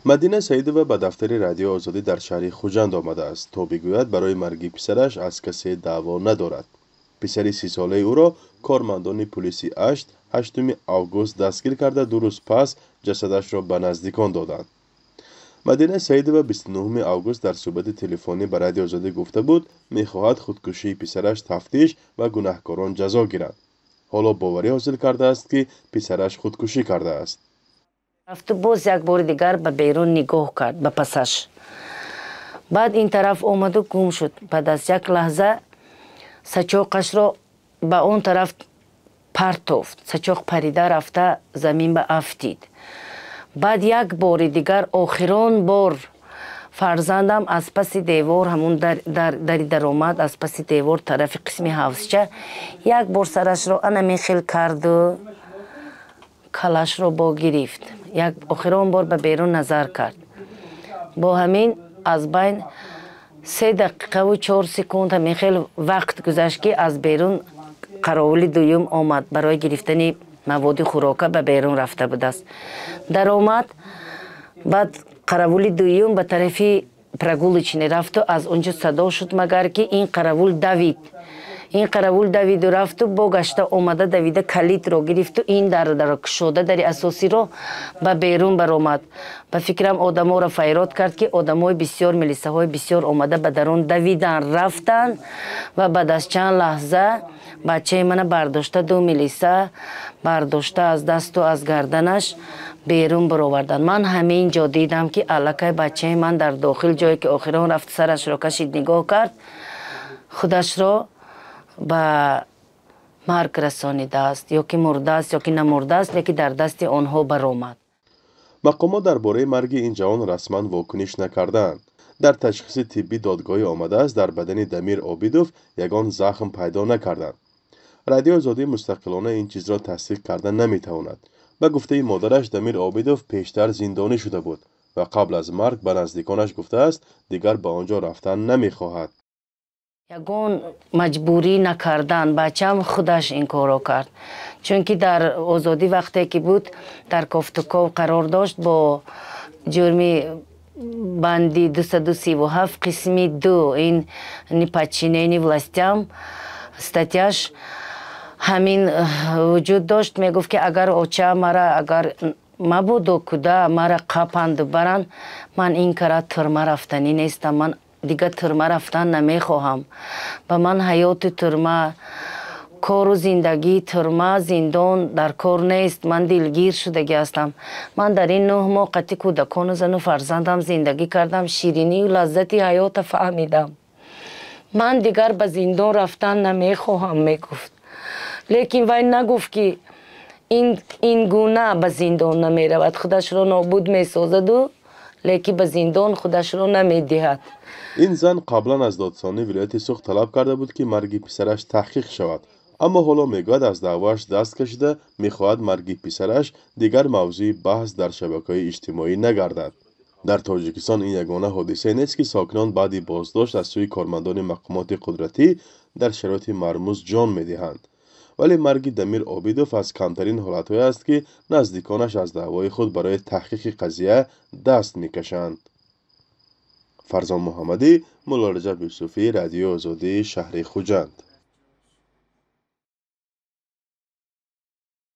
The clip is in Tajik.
Мадина Саидова ба дафтари Радиои Озодӣ дар шаҳри Хуҷанд омадааст, то бигӯяд, барои марги писараш аз касе даъво надорад. Писари 30-солаи ӯро кормандони пулиси Ашт 8 август дастгир карда, 2 рӯз пас ҷасадашро ба наздикон доданд. Мадина Саидова 29 август дар суҳбати телефонӣ ба Радиои Озодӣ гуфта буд, мехоҳад худкушии писараш тафтиш ва гунаҳкорон ҷазо гиранд. Ҳоло боварӣ ҳосил кардааст, ки писараш худкушӣ кардааст. Рафту боз як бори дигар ба берун нигоҳ кард, ба пасаш. Баъд ин тараф омаду гум шуд. Баъд аз як лаҳза сачоқашро ба он тараф партофт. Сачоқ парида рафта замин ба афтид. Баъд як бори дигар, охирон бор, фарзандам аз паси девор, ҳамун дари даромад, аз паси девор тарафи қисми ҳавзча як бор сарашро анамин хел карду калашро бо гирифт. Як охирон бор ба берун назар кард. Бо ҳамин аз байн 3 дақиқаву 4 секунд ҳамин хел вақт гузашт, ки аз берун қаровули дуюм омад, барои гирифтани маводи хӯрока ба берун рафта будааст. Даромад, баъд қаравули дуюм ба тарафи прогулочный рафту аз он ҷо садо шуд, магар ки ин қаравул давид. Ин қаравул давиду рафту бо гашта омада, давида калидро гирифту ин дарро кушода, дари асосиро ба берун баромад. Ба фикрам, одаморо файрод кард, ки одамои бисёр, милисаҳои бисёр омада, ба дарун давидан рафтанд ва баъд аз чанд лаҳза бачаи мана бардошта, ду милиса бардошта, аз дасту аз гарданаш берун бароварданд. Ман ҳамин ҷо дидам, ки аллакай бачаи ман дар дохил, ҷое ки охирон рафт, сарашро кашид, нигоҳ кард, худашро ба марг расонидааст ё ки мурдааст, ё ки намурдааст, лекин дар дасти онҳо баромад. Мақомот дар бораи марги ин ҷавон расман вокуниш накардаанд. Дар ташхиси тиббӣ додгоҳӣ омадааст, дар бадани Дамир Обидов ягон захм пайдо накарданд. Радиои Озодӣ мустақилона ин чизро тасдиқ карда наметавонад. Ба гуфтаи модараш, Дамир Обидов пештар зиндонӣ шуда буд ва қабл аз марг ба наздиконаш гуфтааст, дигар ба он ҷо рафтан намехоҳад. Ягон маҷбурӣ накардан, бачаам худаш ин корро кард, чунки дар озодӣ вақте ки буд, дар кофтуков қарор дошт бо ҷурми банди 237 қисми 2, ин неподчинение властям, статья ш ҳамин вуҷуд дошт. Мегуфт, ки агар оча мара, агар мабодо куда мара қапанду баранд, ман ин кара тюрьма рафтанӣ нестам, ман дигар тюрьма рафтан намехоҳам, ба ман ҳаёти тюрьма, кору зиндагии тюрьма, зиндон дар кор нест, ман дилгир шудагӣ ҳастам. Ман дар ин 9 моҳ қати кӯдакону зану фарзандам зиндагӣ кардам, ширинию лаззати ҳаёта фаҳмидам, ман дигар ба зиндон рафтан намехоҳам, мегуфт. Лекин вай нагуфт, ки ин гуна ба зиндон намеравад. Худашро нобуд месозаду лекин ба зиндон худашро намедиҳад. Ин зан қаблан аз додситонии вилояти Суғд талаб карда буд, ки марги писараш таҳқиқ шавад, аммо ҳоло мегӯяд, аз даъвоаш даст кашида, мехоҳад марги писараш дигар мавзӯи баҳс дар шабакаҳои иҷтимоӣ нагардад. Дар Тоҷикистон ин ягона ҳодисае нест, ки сокинон баъди боздошт аз сӯи кормандони мақомоти қудратӣ дар шароити мармуз ҷон медиҳанд, вале марги Дамир Обидов аз камтарин ҳолатҳое аст, ки наздиконаш аз даъвои худ барои таҳқиқи қазия даст мекашанд. Фарзон Муҳаммадӣ, Муллораҷаб Юсуфӣ, Радиои Озодӣ, шаҳри Хуҷанд.